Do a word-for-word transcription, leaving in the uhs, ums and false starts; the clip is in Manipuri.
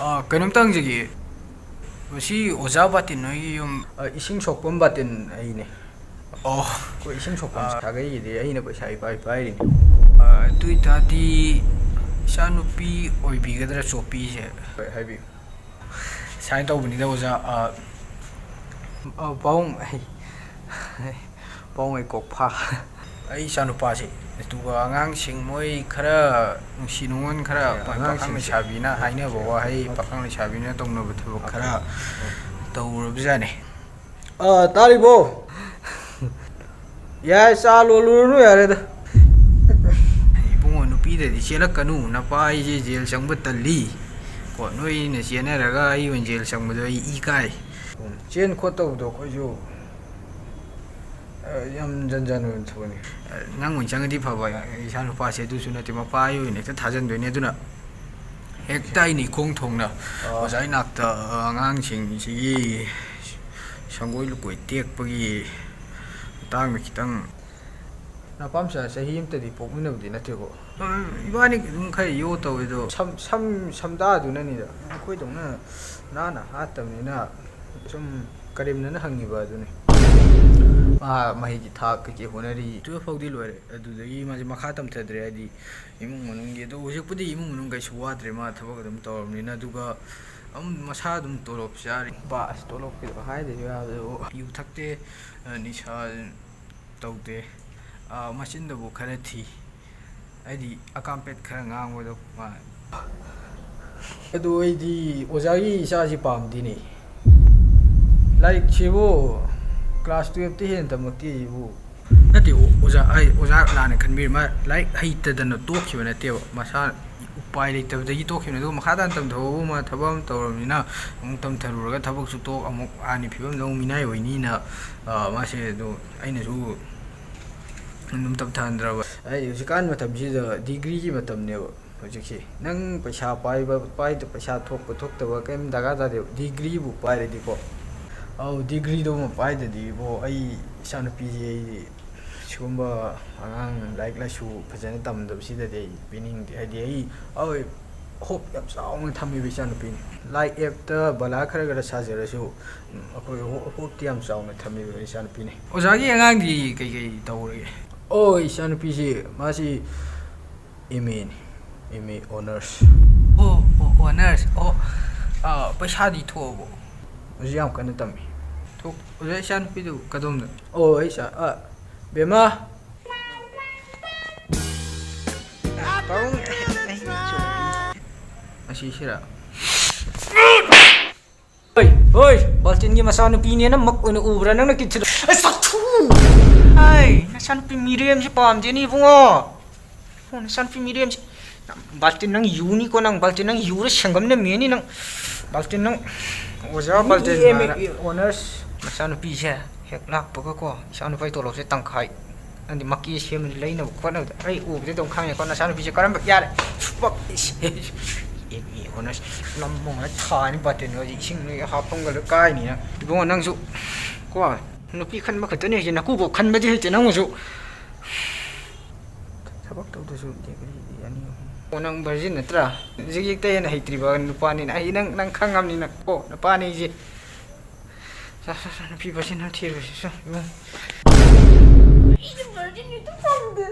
ꯑꯥ, ꯀꯩꯅꯣꯝꯇ ꯍꯪꯖꯒꯦ꯫ ꯃꯁꯤ ꯑꯣꯖꯥ ꯕꯥꯇꯤꯟ ꯍꯣꯏꯒꯤ ꯌꯨꯝ? ꯑ, ꯏꯁꯤꯡ ꯁꯣꯛꯄꯝ ꯕꯥꯇꯤꯟ ꯑꯩꯅꯦ꯫ ꯑꯣ꯫ ꯑꯩꯈꯣꯏ ꯏꯁꯤꯡ ꯁꯣꯛꯐꯝ ꯑꯥ꯫ ꯁꯥꯒꯩꯒꯤꯗꯤ ꯑꯩꯅ ꯄꯩꯁꯥ ꯏꯄꯥꯏ ꯄꯥꯏꯔꯤꯅꯤ꯫ ꯑꯥ, ꯑꯗꯨ ꯑꯣꯏꯇꯥꯔꯗꯤ ꯏꯆꯥꯅꯨꯄꯤ ꯑꯣꯏꯕꯤꯒꯗ꯭ꯔꯥ ꯆꯣꯞꯄꯤꯁꯦ? ꯍꯣꯏ, ꯍꯥꯏꯕꯤꯌꯨ꯫ ꯁꯨꯃꯥꯏꯅ ꯇꯧꯕꯅꯤꯗ ꯑꯣꯖꯥ, ꯑꯥ, ꯑꯥ, ꯄꯥꯕꯨꯡ, ꯑꯩ, ꯄꯥꯕꯨꯡ ꯑꯩ ꯀꯣꯛ ꯐꯥ꯫ ꯑꯩ ꯏꯆꯥꯅꯨꯄꯥꯁꯦ, ꯑꯗꯨꯒ ꯑꯉꯥꯡꯁꯤꯡ ꯃꯣꯏ ꯈꯔ ꯅꯨꯡꯁꯤ ꯅꯨꯡꯉꯣꯟ ꯈꯔ ꯑꯦ, ꯄꯥꯈꯪ ꯑꯉꯥꯡꯁꯤꯡꯁꯦ꯫ ꯂꯩꯁꯥꯕꯤꯅ ꯍꯥꯏꯅꯕ ꯋꯥꯍꯩ, ꯑꯣꯀꯦ꯫ ꯄꯥꯈꯪ ꯂꯩꯁꯥꯕꯤꯅ ꯇꯧꯅꯕ ꯊꯕꯛ ꯑꯣꯀꯦ꯫ ꯈꯔ ꯑꯣ꯫ ꯇꯧꯔꯨꯔꯕꯖꯥꯠꯅꯤ꯫ ꯑꯥ, ꯇꯥꯔꯤꯕꯣ? ꯌꯥꯔꯦ, ꯆꯥ ꯂꯣꯜꯂꯨꯔꯅꯨ ꯌꯥꯔꯦꯗ꯫ ꯏꯕꯨꯡꯉꯣ, ꯅꯨꯄꯤꯗꯗꯤ ꯆꯦꯜꯂꯛꯀꯅꯨ, ꯅꯄꯥ ꯑꯩꯁꯦ ꯖꯦꯜ ꯆꯪꯕ ꯇꯜꯂꯤ꯫ ꯀꯣ, ꯅꯣꯏꯅ ꯆꯦꯟꯅꯔꯒ ꯑꯩ ꯑꯣꯏꯅ ꯖꯦꯜ ꯆꯪꯕꯗꯣ ꯑꯩ ꯏ ꯀꯥꯏ꯫ ꯎꯝ, ꯆꯦꯟ ꯈꯣꯠꯇꯧꯕꯗꯣ ꯑꯩꯈꯣꯏꯁꯨ, ꯑ, ꯌꯥꯝ ꯖꯟ ꯖꯥꯟ ꯑꯣꯏꯕ ꯊꯕꯛꯅꯤ꯫ ꯑ, ꯅꯪ ꯑꯣꯏꯅ ꯆꯪꯉꯗꯤ ꯐꯕ, ꯏꯆꯥ ꯅꯨꯄꯥꯁꯦ ꯑꯗꯨꯁꯨ ꯅꯠꯇꯦ, ꯃꯄꯥ ꯑꯩ ꯑꯣꯏꯅ ꯍꯦꯛꯇ ꯊꯥꯖꯟꯗꯣꯏꯅꯦ꯫ ꯑꯗꯨꯅ ꯍꯦꯛꯇ ꯑꯩꯅ ꯏꯈꯣꯡ ꯊꯣꯡꯅ ꯑꯣ꯫ ꯑꯣꯖꯥ ꯏꯅꯥꯛꯇ, ꯑ, ꯑꯉꯥꯡꯁꯤꯡꯁꯤꯒꯤ ꯁꯪꯒꯣꯏ ꯂꯨꯀꯣꯏ ꯇꯦꯛꯄꯒꯤ ꯃꯇꯥꯡꯗ ꯈꯤꯇꯪ꯫ ꯅꯄꯥꯝꯆꯥ ꯆꯍꯤ ꯑꯃꯇꯗꯤ ꯄꯣꯛꯃꯤꯟꯅꯕꯗꯤ ꯅꯠꯇꯦꯀꯣ? ꯑ, ꯏꯕꯥꯅꯤ ꯑꯗꯨꯝ ꯈꯔ ꯌꯣ ꯇꯧꯋꯦ ꯑꯗꯣ꯫ ꯁꯝ-, ꯁꯝ-, ꯁꯝꯗꯥꯗꯨꯅꯅꯤꯗ꯫ ꯑꯩꯈꯣꯏꯗꯧꯅ ꯅꯥꯟꯅ ꯍꯥꯠꯇꯕꯅꯤꯅ ꯁꯨꯝ ꯀꯔꯦꯝꯅꯅ ꯍꯪꯉꯤꯕ ꯑꯗꯨꯅꯤ꯫ ꯃꯥ ꯃꯍꯩꯒꯤ ꯊꯥꯛ ꯀꯩꯀꯩ ꯍꯣꯠꯅꯔꯤ? ꯇꯨꯌꯦꯜꯐ ꯐꯥꯎꯗꯤ ꯂꯣꯏꯔꯦ꯫ ꯑꯗꯨꯗꯒꯤ ꯃꯥꯁꯦ ꯃꯈꯥ ꯇꯝꯊꯗ꯭ꯔꯦ, ꯍꯥꯏꯗꯤ ꯏꯃꯨꯡ ꯃꯅꯨꯡꯒꯤ꯫ ꯑꯗꯣ ꯍꯧꯖꯤꯛꯄꯨꯗꯤ ꯏꯃꯨꯡ ꯃꯅꯨꯡ ꯀꯩꯁꯨ ꯋꯥꯗ꯭ꯔꯦ, ꯃꯥ ꯊꯕꯛ ꯑꯗꯨꯝ ꯇꯧꯔꯕꯅꯤꯅ꯫ ꯑꯗꯨꯒ ꯑꯗꯨꯝ ꯃꯁꯥ ꯑꯗꯨꯝ ꯇꯣꯂꯣꯞ ꯆꯥꯔꯤ꯫ ꯄꯥꯁ ꯇꯣꯂꯣꯞꯀꯤꯗꯣ ꯍꯥꯏꯗ ꯌꯥꯗꯕ꯫ ꯌꯨ ꯊꯛꯇꯦ, ꯑ, ꯅꯤꯁꯥ ꯇꯧꯗꯦ꯫ ꯑ, ꯃꯆꯤꯟꯗꯕꯨ ꯈꯔ ꯊꯤ꯫ ꯍꯥꯏꯗꯤ ꯑꯀꯥꯝꯄꯦꯠ ꯈꯔ ꯉꯥꯡꯕꯗꯣ ꯃꯥ꯫ ꯑꯗꯨ ꯑꯩꯗꯤ ꯑꯣꯖꯥꯒꯤ ꯏꯆꯥꯁꯤ ꯄꯥꯝꯗꯦꯅꯦ꯫ ꯂꯥꯏꯔꯤꯛꯁꯤꯕꯨ ꯀ꯭ꯂꯥꯁ ꯇꯨꯌꯦꯜꯐꯇ ꯍꯦꯟꯅ ꯇꯝꯃꯛꯇꯦ ꯑꯩꯕꯨ꯫ ꯅꯠꯇꯦ, ꯑꯣ-, ꯑꯣꯖꯥ, ꯑꯩ, ꯑꯣꯖꯥ ꯂꯥꯟꯅ ꯈꯟꯕꯤꯔꯦ꯫ ꯃꯥ ꯂꯥꯏꯔꯤꯛ ꯍꯩꯇꯗꯅ ꯇꯣꯛꯈꯤꯕ ꯅꯠꯇꯦꯕ꯫ ꯃꯁꯥ ꯎꯄꯥꯏ ꯂꯩꯇꯕꯗꯒꯤ ꯇꯣꯛꯈꯤꯕꯅꯦ꯫ ꯑꯗꯨꯒ ꯃꯈꯥ ꯇꯥꯅ ꯇꯝꯊꯧꯕꯕꯨ ꯃꯥ ꯊꯕꯛ ꯑꯃ ꯇꯧꯔꯕꯅꯤꯅ ꯑꯃꯨꯛ ꯇꯝꯊꯔꯨꯔꯒ ꯊꯕꯛꯁꯨ ꯇꯣꯛ, ꯑꯃꯨꯛ ꯍꯥꯟꯅ ꯐꯤꯕꯝꯗ ꯑꯃꯨꯛ ꯃꯤꯅꯥꯏ ꯑꯣꯏꯅꯤꯅ, ꯑ, ꯃꯥꯁꯦ ꯑꯗꯨ ꯑꯩꯅꯁꯨ ꯑꯗꯨꯝ ꯇꯝꯊꯍꯟꯗ꯭ꯔꯕ꯫ ꯑꯩ ꯍꯧꯖꯤꯛꯀꯥꯟ ꯃꯇꯝꯁꯤꯗ ꯗꯤꯒ꯭ꯔꯤꯒꯤ ꯃꯇꯝꯅꯦꯕ ꯍꯧꯖꯤꯛꯁꯤ꯫ ꯅꯪ ꯄꯩꯁꯥ ꯄꯥꯏꯕ, ꯄꯥꯏꯗ-, ꯄꯩꯁꯥ ꯊꯣꯛꯄ ꯊꯣꯛꯇꯕ ꯀꯔꯤꯝ ꯗꯔꯀꯥꯔ ꯇꯥꯗꯦꯕ, ꯗꯤꯒ꯭ꯔꯤꯕꯨ ꯄꯥꯏꯔꯗꯤꯀꯣ꯫ ꯑꯧ, ꯗꯤꯒ꯭ꯔꯤꯗꯨꯃ ꯄꯥꯏꯗ꯭ꯔꯗꯤ ꯏꯕꯣ, ꯑꯩ ꯏꯆꯥꯅꯨꯄꯤꯁꯦ ꯑꯩ ꯁꯤꯒꯨꯝꯕ ꯑꯉꯥꯡ ꯂꯥꯏꯔꯤꯛ ꯂꯥꯏꯁꯨ ꯐꯖꯅ ꯇꯝꯗꯕꯁꯤꯗꯗꯤ ꯑꯩ ꯄꯤꯅꯤꯡꯗꯦ꯫ ꯍꯥꯏꯗꯤ ꯑꯩ, ꯑꯧ, ꯍꯣꯞ ꯌꯥꯝ ꯆꯥꯎꯅ ꯊꯝꯃꯤꯕ ꯏꯆꯥꯅꯨꯄꯤꯅꯤ꯫ ꯂꯥꯏ ꯑꯦꯞꯇ ꯕꯂꯥ ꯈꯔ ꯈꯔ ꯁꯥꯖꯔꯁꯨ, ꯎꯝ, ꯑꯩꯈꯣꯏ ꯍꯣ-, ꯍꯣꯞꯇꯤ ꯌꯥꯝ ꯆꯥꯎꯅ ꯊꯝꯃꯤꯕ ꯏꯆꯥꯅꯨꯄꯤꯅꯤ꯫ ꯑꯣꯖꯥꯒꯤ ꯑꯉꯥꯡꯗꯤ ꯀꯩꯀꯩ ꯇꯧꯔꯒꯦ? ꯑꯣ, ꯏꯆꯥꯅꯨꯄꯤꯁꯤ, ꯃꯥꯁꯤ M any, M A honours. ꯑꯣ, ꯑꯣ, ꯑꯣꯅꯔꯁ꯫ ꯑꯣ, ꯑꯥ, ꯄꯩꯁꯥꯗꯤ ꯊꯣꯛꯑꯕꯣ? ꯍꯧꯖꯤꯛ ꯌꯥꯝ ꯀꯟꯅ ꯇꯝꯃꯤ꯫ ꯊꯣꯛ-, ꯑꯣꯖꯥ, ꯏꯆꯥꯅꯨꯄꯤꯗꯨ ꯀꯗꯣꯝꯗ? ꯑꯣ, ꯑꯩ ꯏꯆꯥ-, ꯑꯥ, ꯕꯦꯝꯃ! ꯑꯁꯤꯁꯤꯔ? ꯍꯣꯏ, ꯍꯣꯏ, ꯕꯥꯜꯇꯤꯟꯒꯤ ꯃꯆꯥꯅꯨꯄꯤꯅꯦꯅ ꯃꯛ ꯑꯣꯏꯅ ꯎꯕ꯭ꯔꯥ ꯅꯪꯅ ꯀꯤꯠꯁꯤꯗ? ꯑꯩ ꯆꯠꯊꯨ! ꯍꯥꯏ, ꯅꯆꯥꯅꯨꯄꯤ ꯃꯤꯔꯦꯝꯁꯦ ꯄꯥꯝꯗꯦꯅꯦ ꯏꯕꯨꯡꯉꯣ꯫ ꯑꯣ, ꯅꯆꯥꯅꯨꯄꯤ ꯃꯤꯔꯦꯝꯁꯦ꯫ ꯅꯪ ꯕꯥꯜꯇꯤꯟ ꯅꯪ ꯌꯨꯅꯤꯀꯣ, ꯅꯪ ꯕꯥꯜꯇꯤꯟ ꯅꯪ ꯌꯨꯔ ꯁꯪꯒꯝꯅ ꯃꯦꯅꯤ ꯅꯪ꯫ ꯕꯥꯜꯇꯤꯟ ꯅꯪ ꯑꯣꯖꯥ ꯕꯥꯜꯇꯤꯟ ꯕꯤ ꯑꯦ ꯑꯦꯝ ꯑꯦ ꯃꯥꯅ ꯑꯣꯅꯔꯁ꯫ ꯅꯆꯥꯅꯨꯄꯤꯁꯦ ꯍꯦꯛ ꯂꯥꯛꯄꯒꯀꯣ, ꯏꯆꯥꯅꯨꯄꯥꯒꯤ ꯇꯣꯂꯣꯞꯁꯦ ꯇꯪꯈꯥꯏ꯫ ꯅꯪꯗꯤ ꯃꯀꯤ ꯁꯦꯝꯕꯗ ꯂꯩꯅꯕ ꯈꯣꯠꯅꯕꯗ ꯑꯩ ꯎꯕꯗ ꯑꯗꯨꯝ ꯈꯪꯉꯦꯀꯣ, ꯅꯆꯥꯅꯨꯄꯤꯁꯦ ꯀꯔꯝꯕ ꯌꯥꯔꯦ꯫ ꯄꯛ-, ꯑꯦꯝ ꯑꯦ ꯑꯣꯅꯔꯁ ꯅꯝꯃꯣ ꯍꯥꯏ ꯊꯥꯅꯤ ꯕꯥꯇꯤꯟ ꯍꯧꯖꯤꯛ ꯏꯁꯤꯡ ꯅꯣꯏ ꯍꯥꯞꯐꯝꯒ ꯂꯣꯏ ꯀꯥꯏꯅꯤꯅ꯫ ꯏꯕꯨꯡꯉꯣ ꯅꯪꯁꯨ ꯀꯣ, ꯅꯨꯄꯤ ꯈꯟꯕ ꯈꯛꯇꯅꯤ ꯍꯧꯖꯤꯛ ꯅꯀꯨꯕꯣꯛ ꯈꯟꯕꯗꯤ ꯍꯩꯇꯦ ꯅꯪꯁꯨ꯫ ꯊꯕꯛ ꯇꯧꯗ꯭ꯔꯁꯨ ꯗꯦꯒ꯭ꯔꯤꯗꯤ ꯑꯅꯤ ꯑꯍꯨꯝ꯫ ꯑꯣ, ꯅꯪ ꯚꯔꯖꯤꯟ ꯅꯠꯇ꯭ꯔꯥ? ꯍꯧꯖꯤꯛ ꯍꯦꯛꯇ ꯍꯦꯟꯅ ꯍꯩꯇ꯭ꯔꯤꯕ ꯅꯨꯄꯥꯅꯤꯅ꯫ ꯑꯩ ꯅꯪ, ꯅꯪ ꯈꯪꯉꯝꯅꯤꯅ ꯀꯣ, ꯅꯨꯄꯥꯅꯤ ꯑꯩꯁꯦ꯫ ꯁꯥ, ꯁꯥ, ꯁꯥ, ꯅꯨꯄꯤ ꯚꯔꯖꯤꯟ ꯑꯃ ꯊꯤꯔꯨꯁꯤ, ꯁꯥ, ꯏꯕꯨꯡ꯫ ꯑꯩꯗꯤ ꯚꯔꯖꯤꯟ ꯍꯦꯛꯇ ꯄꯥꯝꯗꯦ꯫